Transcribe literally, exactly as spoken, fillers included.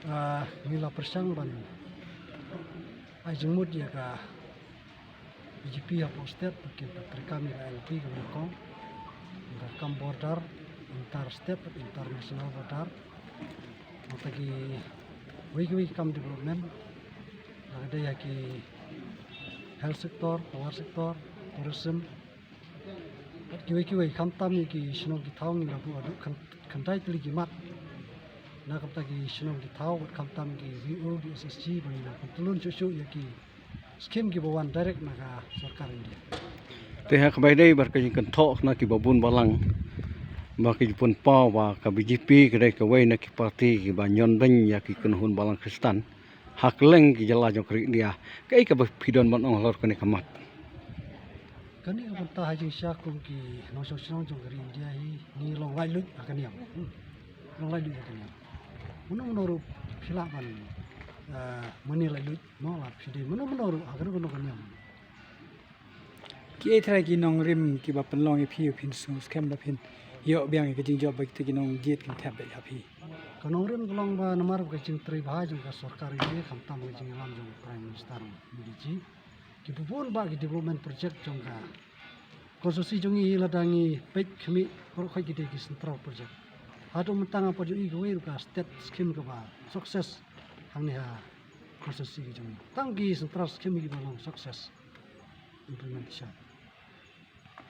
Ah, ngi la pyrshang ban ai jingmut ïa ka B J P hapoh state, ba kin treikam ïa ka I L P kaba nyngkong, ka kam border, inter state, international border. Nangta kiwei kiwei ki kam development, la ka dei ha ki health sector, power sector, tourism, bad kiwei kiwei, khamtam ïa ki shnong ki thaw ngi la buh haduh khan-, khyndai tylli ki mat. Na ka bynta ki shnong ki thaw bad khamtam ki V O, ki S S G, ba ngi la pyntlun shuh shuh ïa ki skim kiba wan direct na ka sorkar India. Te ha kaba ïadei bad ka jingkynthoh na kiba bun balang, ba ki ju pynpaw ba ka B J P ka dei kawei na ki party kiba ñion beiñ ïa ki kynhun balang Khristan ha kylleng ki jylla jong ka ri India. Kaei kaba phi don ban ong halor kane ka mat? Kane ka bynta ha jingshisha kum ki nongshong shnong jong ka ri India hi, ngi long laitluid ha ka niam. Hmm. Long laitluid ha ka niam. Mano mano ruh phi lah ban, eh, mane laitluid, mo, la phi dei mano mano ruh ha kano kano ka niam. Kiei trai ki nongrim kiba pynlong ïa phi, phin sngewskhem ba phin ïoh biang ïa ka jingjop ba kita ki nongjied kin thep beit ha phi? Ka nongrim ka long ba namar ka jingtrei bha jong ka sorkar India, khamtam ka jingïalam jong ka Prime Minister Modi ji, kiba bun bah ki development project jong ka constituency jong ngi, lada ngi peit khmih, baroh khoit ki dei ki central project. Haduh mynta nga pat ju ïohi kawei ruh ka state scheme kaba success hangne ha constituency ka jong ngi. Tang ki central scheme kiba long success implementation.